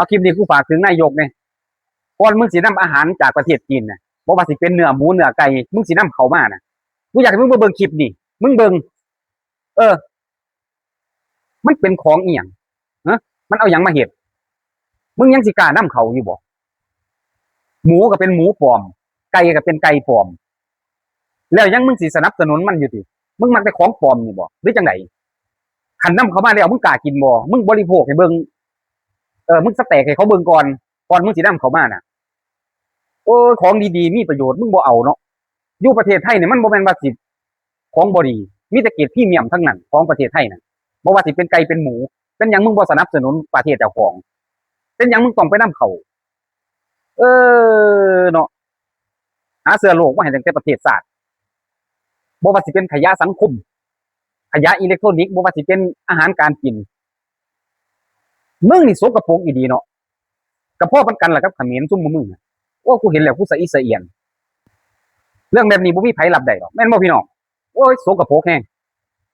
າ ຄລິບນີ້ກູຝາກເຖິງນາຍົກແດ່ ກ່ອນມຶງຊິນຳອາຫານຈາກປະເທດຈີນນະ ບໍ່ວ່າຊິເປັນເນື້ອໝູເນື້ອໄກ່ ມຶງຊິນຳເຂົ້າມານະ ກູຢາກໃຫ້ມຶງມາເບິ່ງຄລິບນີ້ ມຶງເບິ່ງ ເອີ ມັນເປັນຂອງອີ່ຫຍັງ? ຮະ? ມັນເອົາຫຍັງມາເຮັດ? ມຶງຍັງຊິກ້ານຳເຂົ້າຢູ່ບໍ່? ໝູກໍເປັນໝູປອມ ໄກ່ກໍເປັນໄກ່ປອມ ແລ້ວຍັງມຶງຊິສະໜັບສະໜູນມັນຢູ່ຕິ? ມຶງມັກແຕ່ຂອງປອມນີ້ບໍ່ ຫຼືຈັ່ງໃດ? ຄັນນຳເຂົ້າມາແລ້ວ ມຶງກ້າກິນບໍ່? ມຶງບໍລິໂພກໃຫ້ເບິ່ງ ເອີ ມຶງສະແຕັກໃຫ້ເຂົາເບິ່ງກ່ອນ ກ່ອນມຶງຊິນຳເຂົ້າມານະ. ໂອ້ຍ ຂອງດີໆ ມີປະໂຫຍດ ມຶງບໍ່ເອົາເນາະ. ຢູ່ປະເທດໄທນີ້ ມັນບໍ່ແມ່ນວ່າຊິຂອງບໍ່ດີ ມີແຕ່ເກຣດພຣີມຽມທັງນັ້ນ ຂອງປະເທດໄທນັ້ນ ບໍ່ວ່າຊິເປັນໄກ່ເປັນໝູ. ເປັນຫຍັງມຶງບໍ່ສະໜັບສະໜູນປະເທດເຈົ້າຂອງ? ເປັນຫຍັງມຶງຕ້ອງໄປນຳເຂົ້າ? ເອີ ເນາະ ຫາເຊື້ອໂລກມາໃຫ້ຕັ້ງແຕ່ປະເທດຊາດ ບໍ່ວ່າຊິເປັນຂະຫຍະສັງຄົມ ຂະຫຍະອີເລັກໂທຣນິກ ບໍ່ວ່າຊິເປັນອາຫານການກິນ. ມຶງນີ້ສົກກະປົກອີ່ຫຼີເນາະ ກະພໍປານກັນລະກັບຂະເໝນຊຸມໝູ່ມຶງ. ໂອ້ ກູເຫັນແລ້ວກູສະອິດສະອຽນ. ເລື່ອງແບບນີ້ບໍ່ມີໃຜຮັບໄດ້ດອກ ແມ່ນບໍ່ພີ່ນ້ອງ? ໂອ້ຍ ສົກກະປົກແຮງ.